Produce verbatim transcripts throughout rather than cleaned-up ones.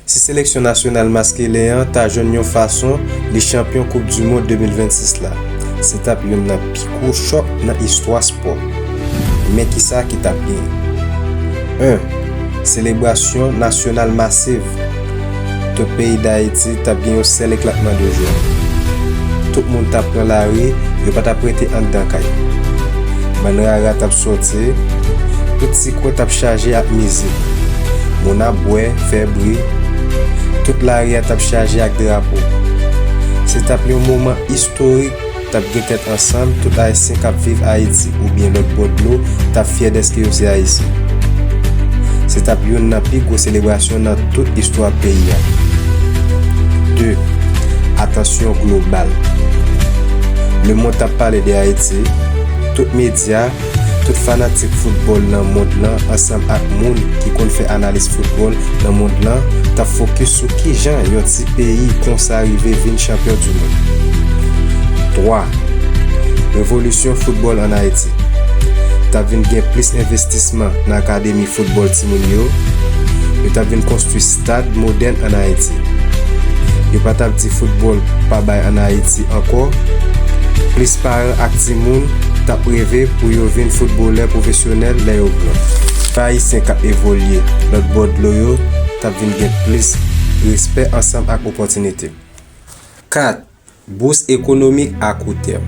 Si seleksyon nasyonal maskilen an ta jwenn yon fason li chanpyon Koup di Mond de mil vennsis la, se t ap youn nan pi gwo chòk nan istwa spò. Men kisa ki t ap genyen? En, selebrasyon nasyonal masiv. Tout peyi Dayiti t ap gen yon sèl eklatman de jwa. Tout moun t ap pran lari, yo pa t ap rete anndan kay. Bann rara t ap sòti, tout ti kwen t ap chaje ak mizik. Moun ap bwè, fè bri. Tout lari a t ap chaje ak drapo. Se t ap yon moman istorik, t ap gen tèt ansanm, tout Ayisyen k ap viv Ayiti oubyen lòt bò dlo t ap fyè dèske yo se Ayisyen. Se t ap youn nan pi gwo selebrasyon nan tout istwa peyi a. De, atansyon global. Lemonn t ap pale de Ayiti, tout medya, tout fanatik foutbòl nan mond lan ansanm ak moun ki konn fè analiz foutbòl nan mond lan t ap fokis sou kijan yon ti peyi konsa rive vin chanpyon di mond. Twa, revolisyon foutbòl ann Ayiti. T ap vin gen plis envestisman nan akademi foutbòl timoun yo. Yo t ap vin konstwi stad modèn ann Ayiti. Yo pa t ap di foutbòl pa bay ann Ayiti ankò. Plis paran ak timoun t ap reve pou yo vin foutbolè pwofesyonèl lè yo gran. Ayisyen k ap evolye lòt bò dlo yo t ap vin gen plis respè ansanm ak opòtinite. Kat, bous ekonomik a kou tèm.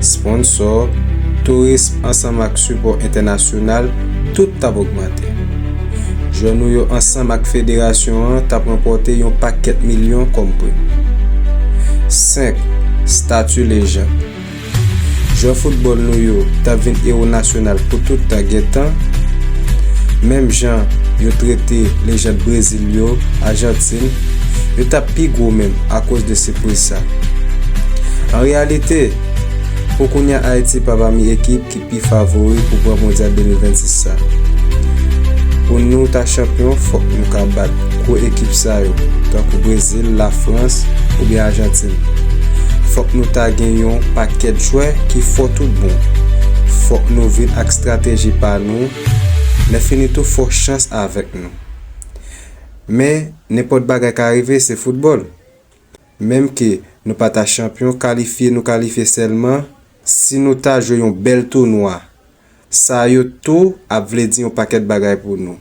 Sponsò, tourism ansanm ak sipò entènasyonal, tout t ap ogmante. Jwè nou yo ansanm ak federasyon an t ap ranpòte yon pakèt milyon kòm prim. Senk, stati lejann. Jwè foutbòl nou yo t ap vin ewo nasyonal pou tout tan gen tan. Menm jan yo trete lejann Brezil yo, Ajantin, yo t ap pi gwo menm akoz de sipriz sa. An reyalite, pou kounye a Ayiti pa pami ekip ki pi favori pou pran mondyal de mil vennsis sa. Pou nou ta chanpyon, fòk nou ka bat gwo ekip sa yo, tankou Brezil, Lafrans oubyen Ajantin. Fòk nou ta gen yon pakèt jwè ki fò tout bon. Fòk nou vin ak estrateji pa nou, lè fini tou fò chans avèk nou. Men, nenpòt bagay ka rive, se foutbòl. Menm ke nou pa ta chanpyon, kalifye nou kalifye sèlman, si nou ta jwe yon bèl tounwa, sa yo tou ap vle di yon pakèt bagay pou nou.